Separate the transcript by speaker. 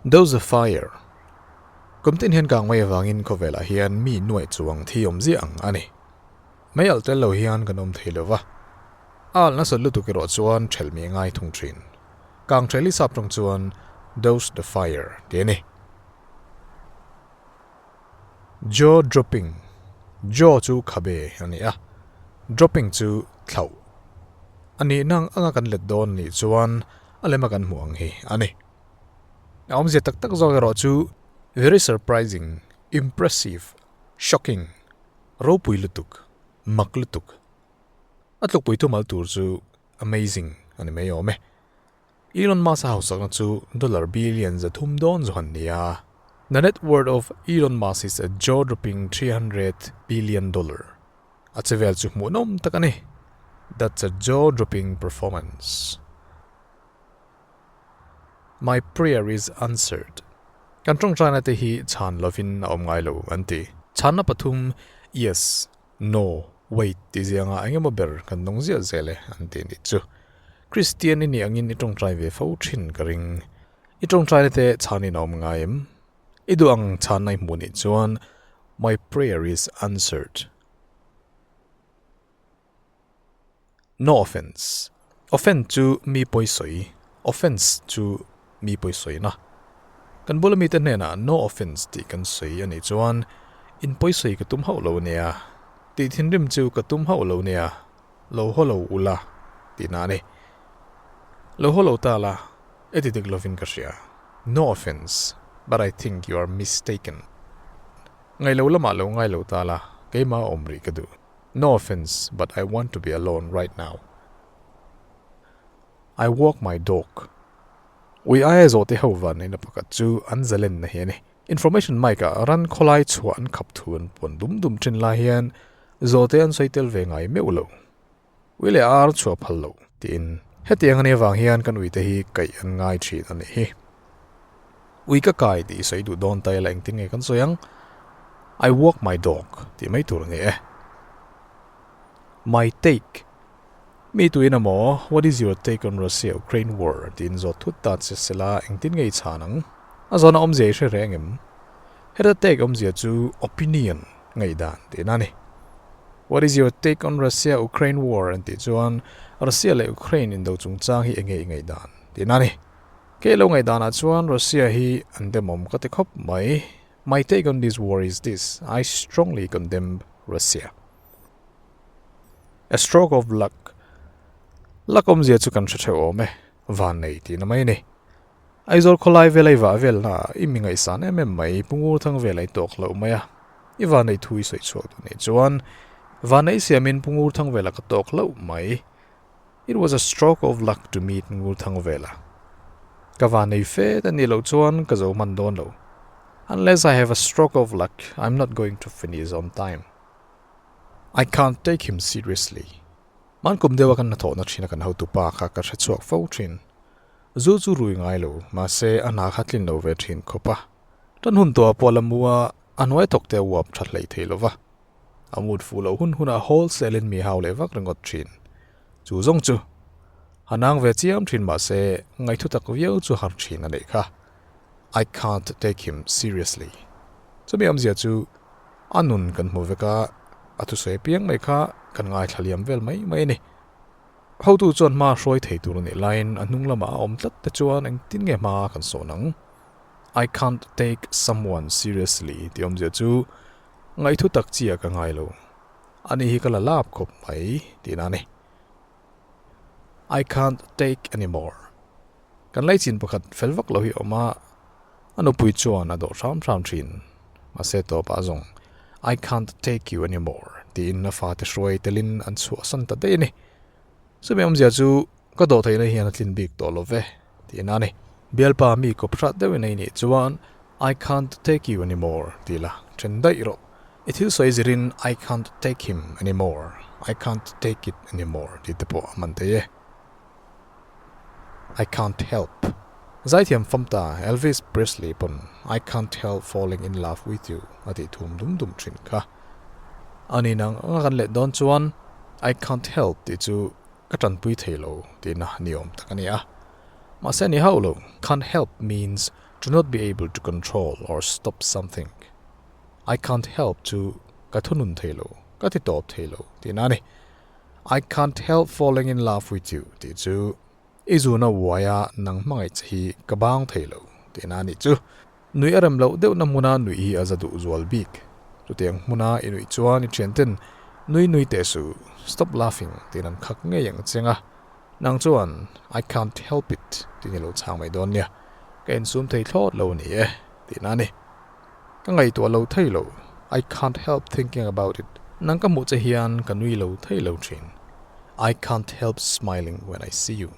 Speaker 1: Douse the fire. Kum tin hian kang mai avangin khawvelah hian mi nuaih chuang thi awm ziah ang a ni. Mei alh tel lo hian kan awm thei lova, a alh nasat lutuk erawh chuan ṭhelh mi ngai thung ṭhin. Kang ṭhelh hi sap ṭawng chuan douse the fire tih a ni. Jaw dropping, Jaw chu khabe a ni a, dropping chu thlauh a nihna ang anga kan let dawn nih chuan a lema kan hmuh ang hi a ni. A awmzia tak tak zawk erawh chu very surprising, impressive, shocking, ropui lutuk, mak lutuk. A tlukpui thumal tur chu amazing a ni mai awm e. Elon Musk-a hausakna chu dollar billion 300 dawn zawhan nia. The net worth of Elon Musk is a jaw-dropping $300 billion. A che vel chu hmuhnawm tak a ni. That's a jaw-dropping performance. My prayer is answered. Kan tawngtaina te hi chhan lovin a awm ngai lo an ti. Chhanna pathum, Yes, No, Wait tih ziangah eng emaw ber kan nung ziah zel e an ti nih chu. Kristian i nih angin i tawngtai ve fo thin ka ring. I tawngtaina te chhanin a awm ngai em? I duh ang chhanna i hmuh nih chuan My prayer is answered. No offence. Offend chu mi pawisawi, offence chu mi pawisawina. Kan bula mite hnenah no offence tih kan sawi a nih chuan in pawisawi ka tum hauh lo nia, tih thinrim chu ka tum hauh lo nia, lo haw lo ula tihna a ni. Lo haw lo ta la, e ti dik lovin ka hria. No offence, but I think you are mistaken. Ngailo lamah lo ngai lo ta la, keimah awm rih ka duh. No offence, but I want to be alone right now. I walk my dog. Ui aia zawhte ho van neihna pakhat chu an zalenna hi a ni. Information mic ah ran khawlai chhuah an khap thu an puan dum dum thin lai hian zawhte an sawi tel ve ngai meuh lo. Ui leh ar chhuah phal lo tiin hetiang a nih avang hian kan uite hi kaih an ngai thin a nih hi. Ui ka kai tih i sawi duh dawn ta ila engtin nge kan sawi ang? I walk my dog tih mai tur a ni e. My take. Mi tuin a maw? What is your take on Russia-Ukraine war? tiin zawt thut ta che sela engtin nge i chhan ang? A zawhna awmzia i hre reng em? Heta take awmzia chu opinion, ngaihdan tihna a ni. What is your take on Russia-Ukraine war? an tih chuan Russia leh Ukraine indo chungchang hi enge i ngaihdan tihna a ni. Kei lo ngaihdanah chuan Russia hi an demawm ka ti khawp mai. My take on this war is this, I strongly condemn Russia. A stroke of luck. Luck awmzia chu kan hre theuh awm e, van nei tihna mai a ni. Aizawl khawlai vel a i vah velna ah i mi ngaihsan em em mai, Pu Ngurthang vel a i tawk hlauh mai a, i van nei thu i sawi chhuak duh nih chuan van nei siamin Pu Ngurthang vel a ka tawk hlauh mai. It was a stroke of luck to meet Ngurthangvela. Ka van nei fe ta nih loh chuan ka zo hman dawn lo. Unless I have a stroke of luck, I'm not going to finish on time. I can't take him seriously. Man kum deuha kan hnathawhna thina kan hotupa kha ka hre chhuak fo thin. Zu chu rui ngai lo, mahse a hna kha tlin lo ve thin khawp a. Tan hun tawhah pawh la mu a, a hnuai thawk te a uap tha hleih thei lova. A mut fuh loh hun hunah wholesale in mi hau leh vak ringawt thin. Chu zawng chu a nang ve chiam thin mahse ngaithu tak viau chu har thin a neih kha. I can't take him seriously. Chumi awmzia chu a nun kan hmu vek a, a thusawi apiang mai kha kan ngaithla liam vel mai mai a ni. Hotu chuan hma hruai thei tur a nih laiin a hnung lamah a awm tlat te chuan engtin nge hma kan sawn ang? I can't take someone seriously tih awmzia chu Ngaihthu tak chiah ka ngai lo. Ani hi ka la lap khawp mai tihna a ni. I can't take anymore. Kan laichin pakhat fel vak lo hi a awm a, a nupui chuan a dawh hram hram thin. Mahse tawpah zawng I can't take you anymore tiin a fate hruai telin an chhuahsan ta daih a ni. Chumi awmzia chu ka dawh theihna hian a tlin bik tawh lo ve tihna a ni. Bialpa mi kawp hrat deuhin a inih chuan I can't take you anymore tih la then daih rawh. I thil sawi zirin I can't take him anymore, I can't take it anymore tih te pawh a hman thei e. I can't help. Zaithiam famta Elvis Presley pawn I can't help falling in love with you a tih thum dum dum thin kha. Ani nang anga kan let dawn chuan I can't help tih chu ka tanpui thei lo tihna ni awm tak a ni a. Mahse ni hauh lo, can't help means. To not be able to control or stop something. I can't help chu ka thunun thei lo, ka ti tawp thei lo tihna a ni. I can't help falling in love with you tih chu i zuna uaia nang hmangaih che hi ka bang thei lo tihna a nih chu. Nuih a rem loh deuhna hmuna nuih hi a za duh zual bik. Chutiang hmuna i nuih chuan i thianten nui nui teh suh, stop laughing tiin an khak ngei ang cheng a. Nang chuan I can't help it tiin i lo chhang mai dawn nia. Ka insum thei thlawt lo a ni e tihna a ni. Ka ngaihtuah lo thei lo, I can't help thinking about it. Nang ka hmuh che hian ka nui lo thei lo thin, I can't help smiling when I see you.